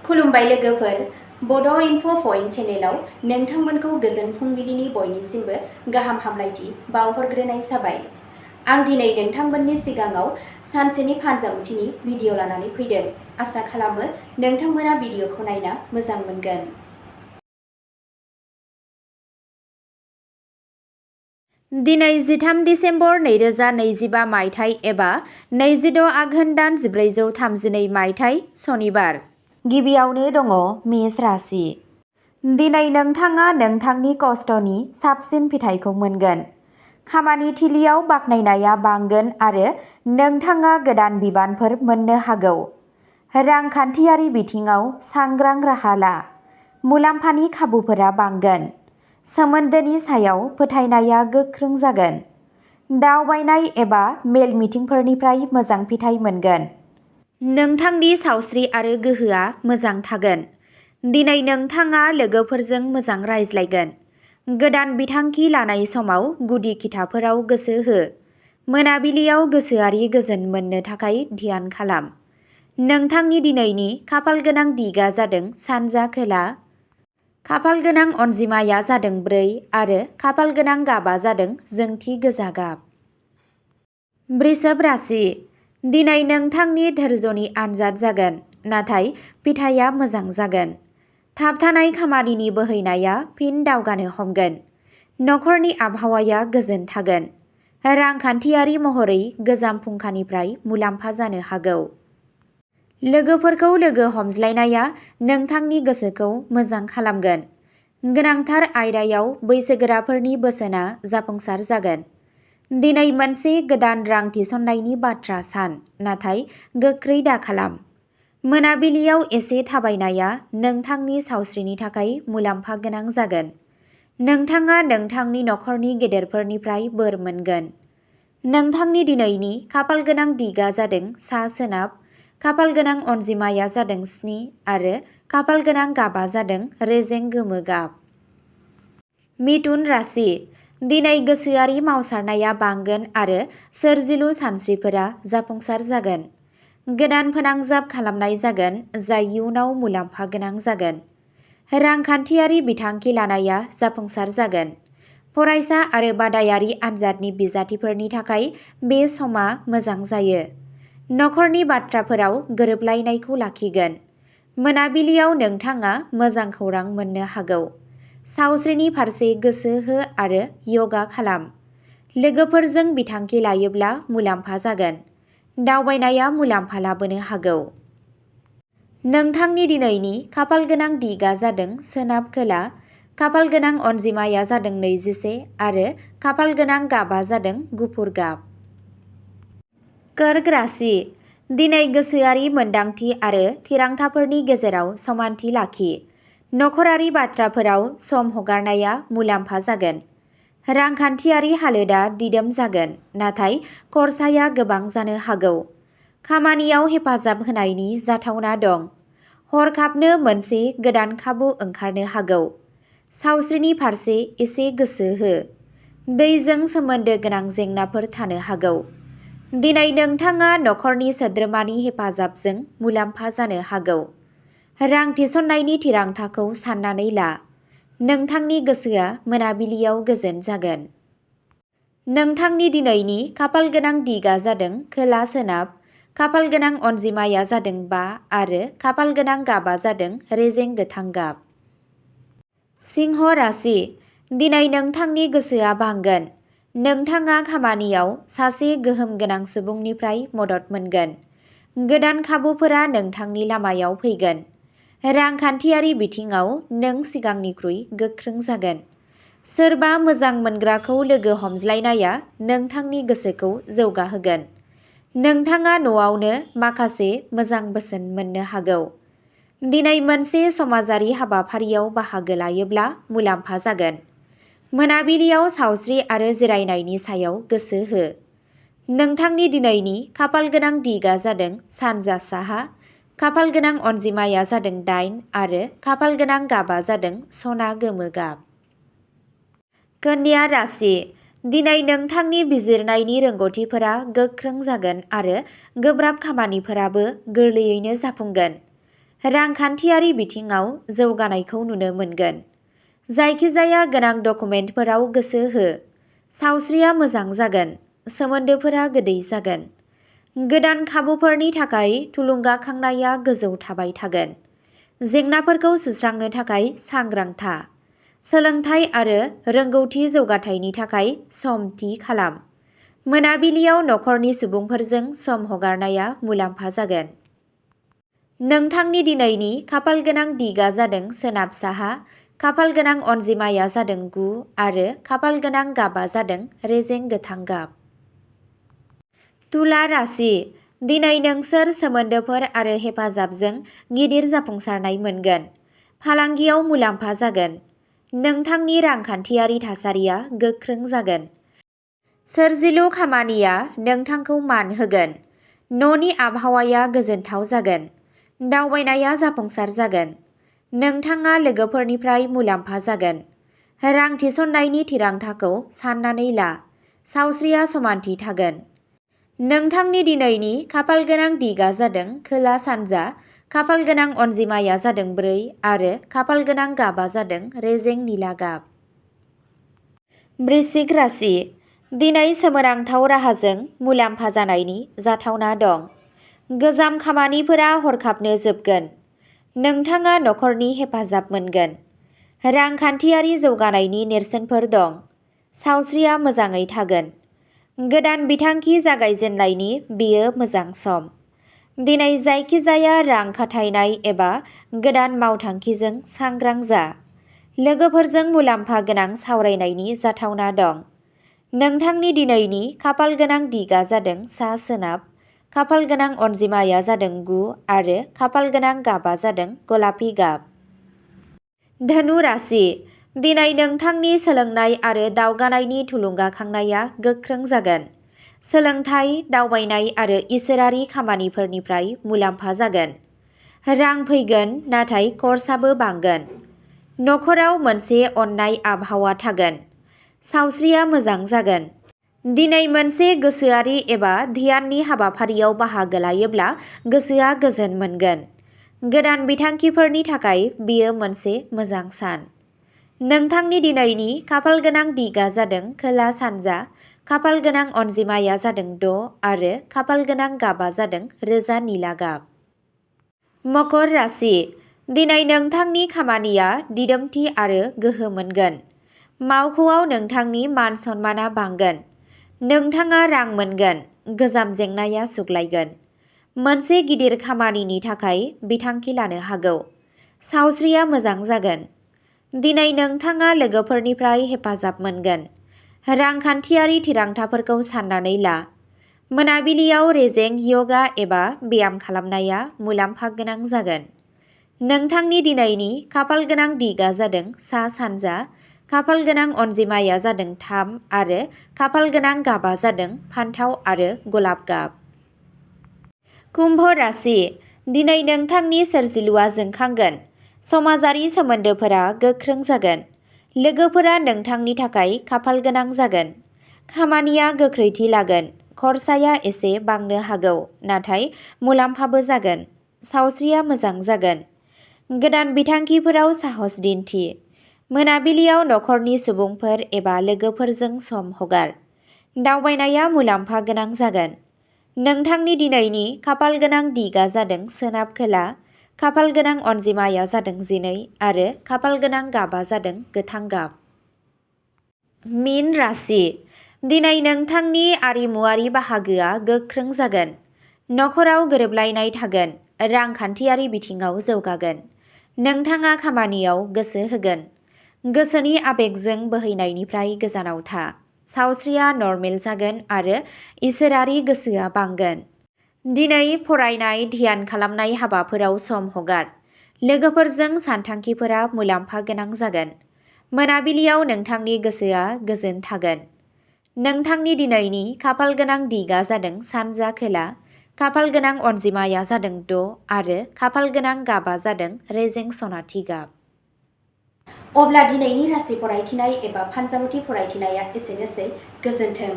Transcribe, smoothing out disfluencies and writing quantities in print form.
खुलुमबाय लोगोफोर, बड' इनफ' पइन्ट चेनेलाव नोंथांमोनखौ गोजोन फुंबिलिनि बयनिसिमबो गाहाम हामलायथि बावहरग्रोनाय जाबाय। आं दिनै नोंथांमोननि सिगाङाव सानसेनि फानजामुथिनि भिडिअ लानानै फैदों। आसा खालामो नोंथांमोना भिडिअखौ नायना मोजां मोनगोन। दिनै 13 दिसेम्बर 2025 मायथाइ एबा 26 आघोन दान 1432 मायथाइ सनिबार। गिबियावनो दङ मेष राशि। दिनै नोंथाङा नोंथांनि खस्थ'नि साबसिन फिथाइखौ मोनगोन। खामानि थिलियाव बाख्नायनाया बांगोन आरो नोंथाङा गोदान बिबानफोर मोननो हागौ। रांखान्थियारि बिथिङाव सांग्रां राहा ला। मुलाम्फानि खाबुफोरा बांगोन। सोमोन्दोनि सायाव फोथायनाया गोख्रों जागोन। दावबायनाय एबा मेल मिटिंफोरनिफ्राय मोजां फिथाइ मोनगोन। नोंथांनि सावस्रि आरो गोहोआ मोजां थागोन। दिनै नोंथाङा लोगोफोरजों मोजां रायज्लायगोन। गोदान बिथांखि लानाय समाव गुदि खिथाफोराव गोसो हो। मोनाबिलियाव गोसोआरि गोजोन मोननो थाखाय ध्यान खालाम। नोंथांनि दिनैनि खाफालगोनां दिगा जादों सानजा खोला। खाफालगोनां अनजिमाया जादों 4 आरो खाफालगोनां गाबा जादों जोंथि गोजा गाब। वृषभ राशि। दिनै नोंथांनि धैर्यनि आनजाद जागोन, नाथाय फिथाइया मोजां जागोन। थाबथानाय खामानिनि बोहैनाया फिन दावगानो हमगोन। नखरनि आबहावाया गोजोन थागोन। रांखान्थियारि महरै गोजाम फुंखानिफ्राय मुलाम्फा जानो हागौ। लोगोफोरखौ लोगो हमज्लायनाया नोंथांनि गोसोखौ मोजां खालामगोन। गोनांथार आयदायाव बैसोगोराफोरनि बोसोनआ जाफुंसार जागोन। दिनै मोनसे गोदान रां थिसननायनि बाथ्रा सान, नाथाय गोख्रै दाखालाम। मोनाबिलियाव एसे थाबायनाया नोंथांनि सावस्रिनि थाखाय मुलाम्फा गोनां जागोन। नोंथाङा नोंथांनि नखरनि गेदेरफोरनिफ्राय बोर मोनगोन। नोंथांनि दिनैनि खाफालगोनां दिगा जादों सा-सोनाब। खाफालगोनां अनजिमाया जादों 7 आरो खाफालगोनां गाबा जादों रेजें गोमो गाब। मिथुन राशि। दिनै गोसोआरि मावसारनाया बांगोन आरो सोरजिलु सानस्रिफोरा जाफुंसार जागोन। गोदान फोनांजाब खालामनाय जागोन जाय इयुनाव मुलाम्फा गोनां जागोन। रांखान्थियारि बिथांखि लानाया जाफुंसार जागोन। फरायसा आरो बादायारि आनजादनि बिजाथिफोरनि थाखाय बे समा मोजां जायो। नखरनि बाथ्राफोराव गोरोबलायनायखौ लाखिगोन। मोनाबिलियाव नोंथाङा मोजां खौरां मोननो हागौ। सावस्रिनि फारसे गोसो हो आरो यगा खालाम। लोगोफोरजों बिथांखि लायोब्ला मुलाम्फा जागोन। दावबायनाया मुलाम्फा लाबोनो हागौ। नोंथांनि दिनैनि खाफालगोनां दिगा जादों सोनाब खोला। खाफालगोनां अनजिमाया जादों 21 आरो खाफालगोनां गाबा जादों गुफुर गाब। कर्क राशि। दिनै गोसोआरि मोन्दांथि आरो थिरांथाफोरनि गेजेराव समानथि लाखि। नखरारि बाथ्राफोराव सम हगारनाया मुलाम्फा जागोन। रांखान्थियारि हालोदा दिदोम जागोन, नाथाय खरसाया गोबां जानो हागौ। खामानियाव हेफाजाब होनायनि जाथावना दं। हरखाबनो मोनसे गोदान खाबु ओंखारनो हागौ। सावस्रिनि फारसे एसे गोसो हो। दैजों सोमोन्दो गोनां जेंनाफोर थानो हागौ। दिनै नोंथाङा नखरनि सोद्रोमानि हेफाजाबजों मुलाम्फा जानो हागौ। रां थिसननायनि थिरांथाखौ साननानै ला। नोंथांनि गोसोआ मोनाबिलियाव गोजोन जागोन। नोंथांनि दिनैनि खाफालगोनां दिगा जादों खोला-सोनाब। खाफालगोनां अनजिमाया जादों 5 आरो खाफालगोनां गाबा जादों रेजें गोथां गाब। सिंह राशि। दिनै नोंथांनि गोसोआ बांगोन। नोंथाङा खामानियाव सासे गोहोम गोनां सुबुंनिफ्राय मदद मोनगोन। गोदान खाबुफोरा नोंथांनि लामायाव फैगोन। रांखान्थियारि बिथिङाव नों सिगांनिख्रुइ गोख्रों जागोन। सोरबा मोजां मोनग्राखौ लोगो हमज्लायनाया नोंथांनि गोसोखौ जौगाहोगोन। नोंथाङा न'आवनो माखासे मोजां बोसोन मोननो हागौ। दिनै मोनसे समाजारि हाबाफारियाव बाहागो लायोब्ला मुलाम्फा जागोन। मोनाबिलियाव सावस्रि आरो जिरायनायनि सायाव गोसो हो। नोंथांनि दिनैनि खाफालगोनां दिगा जादों सानजा साहा। खाफालगोनां अनजिमाया जादों 8 आरो खाफालगोनां गाबा जादों सना गोमो गाब। कन्या राशि। दिनै नोंथांनि बिजिरनायनि रोंग'थिफोरा गोख्रों जागोन आरो गोब्राब खामानिफोराबो गोरलैयैनो जाफुंगोन। रांखान्थियारि बिथिङाव जौगानायखौ नुनो मोनगोन। जायखिजाया गोनां डकुमेन्टफोराव गोसो हो। सावस्रिया मोजां जागोन। सोमोन्दोफोरा गोदै जागोन। गोदान खाबुफोरनि थाखाय थुलुंगाखांनाया गोजौ थाबाय थागोन। जेंनाफोरखौ सुस्रांनो थाखाय सांग्रां था। सोलोंथाइ आरो रोंगौथि जौगाथायनि थाखाय सम थि खालाम। मोनाबिलियाव नखरनि सुबुंफोरजों सम हगारनाया मुलाम्फा जागोन। नोंथांनि दिनैनि खाफालगोनां दिगा जादों सोनाब साहा, खाफालगोनां अनजिमाया जादों 9 आरो खाफालगोनां गाबा जादों रेजें गोथां गाब। तुला राशि। दिनै नोंसोर सोमोन्दोफोर आरो हेफाजाबजों गिदिर जाफुंसारनाय मोनगोन। फालांगियाव मुलाम्फा जागोन। नोंथांनि रांखान्थियारि थासारिया गोख्रों जागोन। सोरजिलु खामानिया नोंथांखौ मान होगोन। न'नि आबहावाया गोजोनथाव जागोन। दावबायनाया जाफुंसार जागोन। नोंथाङा लोगोफोरनिफ्राय मुलाम्फा जागोन। रां थिसननायनि थिरांथाखौ साननानै ला। सावस्रिया समानथि थागोन। नोंथांनि दिनैनि खाफालगोनां दिगा जादों खोला सानजा, खाफालगोनां अनजिमाया जादों 4 आरो खाफालगोनां गाबा जादों रेजें निला गाब। वृश्चिक राशि। दिनै सोमोनांथाव राहाजों मुलाम्फा जानायनि जाथावना दं। गोजाम खामानिफोरा हरखाबनो जोबगोन। नोंथाङा नखरनि हेफाजाब मोनगोन। रांखान्थियारि जौगानायनि नेरसोनफोर दं। सावस्रिया मोजाङै थागोन। गोदान बिथांखि जागायजेननायनि बेयो मोजां सम। दिनै जायखिजाया रां खाथायनाय एबा गोदान मावथांखिजों सांग्रां जा। लोगोफोरजों मुलाम्फा गोनां सावरायनायनि जाथावना दं। नोंथांनि दिनैनि खाफालगोनां दिगा जादों सा-सोनाब, खाफालगोनां अनजिमाया जादों 9 आरो खाफालगोनां गाबा जादों गलापि गाब। धनु राशि। दिनै नोंथांनि सोलोंनाय आरो दावगानायनि थुलुंगाखांनाया गोख्रों जागोन। सोलोंथाइ, दावबायनाय आरो इसोरारि खामानिफोरनिफ्राय मुलाम्फा जागोन। रां फैगोन नाथाय खरसाबो बांगोन। नखराव मोनसे अननाय आबहावा थागोन। सावस्रिया मोजां जागोन। दिनै मोनसे गोसोआरि एबा ध्याननि हाबाफारियाव बाहागो लायोब्ला गोसोआ गोजोन मोनगोन। गोदान बिथांखिफोरनि थाखाय बेयो मोनसे मोजां सान। नोंथांनि दिनैनि खाफालगोनां दिगा जादों खोला सानजा, खाफालगोनां अनजिमाया जादों 6 आरो खाफालगोनां गाबा जादों रोजा निला गाब। मकर राशि। दिनै नोंथांनि खामानिया दिदोमथि आरो गोहो मोनगोन। मावख'आव नोंथांनि मान-सन्माना बांगोन। नोंथाङा रां मोनगोन। गोजाम जेंनाया सुग्लायगोन। मोनसे गिदिर खामानिनि थाखाय बिथांखि लानो हागौ। सावस्रिया मोजां जागोन। दिनै नोंथाङा लोगोफोरनिफ्राय हेफाजाब मोनगोन। रांखान्थियारि थिरांथाफोरखौ साननानै ला। मोनाबिलियाव रेजें यगा एबा ब्याम खालामनाया मुलाम्फा गोनां जागोन। नोंथांनि दिनैनि खाफालगोनां दिगा जादों सा-सानजा, खाफालगोनां अनजिमाया जादों 3 आरो खाफालगोनां गाबा जादों फान्थाव आरो गलाब गाब। कुम्भ राशि। दिनै नोंथांनि सोरजिलुआ जोंखांगोन। समाजारि सोमोन्दोफोरा गोख्रों जागोन। लोगोफोरा नोंथांनि थाखाय खाफालगोनां जागोन। खामानिया गोख्रैथि लागोन। खरसाया एसे बांनो हागौ, नाथाय मुलाम्फाबो जागोन। सावस्रिया मोजां जागोन। गोदान बिथांखिफोराव साहस दिन्थि। मोनाबिलियाव नखरनि सुबुंफोर एबा लोगोफोरजों सम हगार। दावबायनाया मुलाम्फा गोनां जागोन। नोंथांनि दिनैनि खाफालगोनां दिगा जादों सोनाब खोला, खाफालगोनां अनजिमाया जादों 12 आरो खाफालगोनां गाबा जादों गोथां गाब। मीन राशि। दिनै नोंथांनि आरिमुआरि बाहागोआ गोख्रों जागोन। नखराव गोरोबलायनाय थागोन। रांखान्थियारि बिथिङाव जौगागोन। नोंथाङा खामानियाव गोसो होगोन। गोसोनि आबेगजों बोहैनायनिफ्राय गोजानाव था। सावस्रिया नर्मेल जागोन आरो इसोरारि गोसोआ बांगोन। दिनै फरायनाय, ध्यान खालामनाय हाबाफोराव सम हगार। लोगोफोरजों सानथांखिफोरा मुलाम्फा गोनां जागोन। मोनाबिलियाव नोंथांनि गोसोआ गोजोन थागोन। नोंथांनि दिनैनि खाफालगोनां दिगा जादों सानजा खोला, खाफालगोनां अनजिमाया जादों 6 आरो खाफालगोनां गाबा जादों रेजें सनाथि गाब। अब्ला दिनैनि राशि फरायथिनाय एबा फानजामुथि फरायथिनाया एसेनोसै। गोजोन्थों।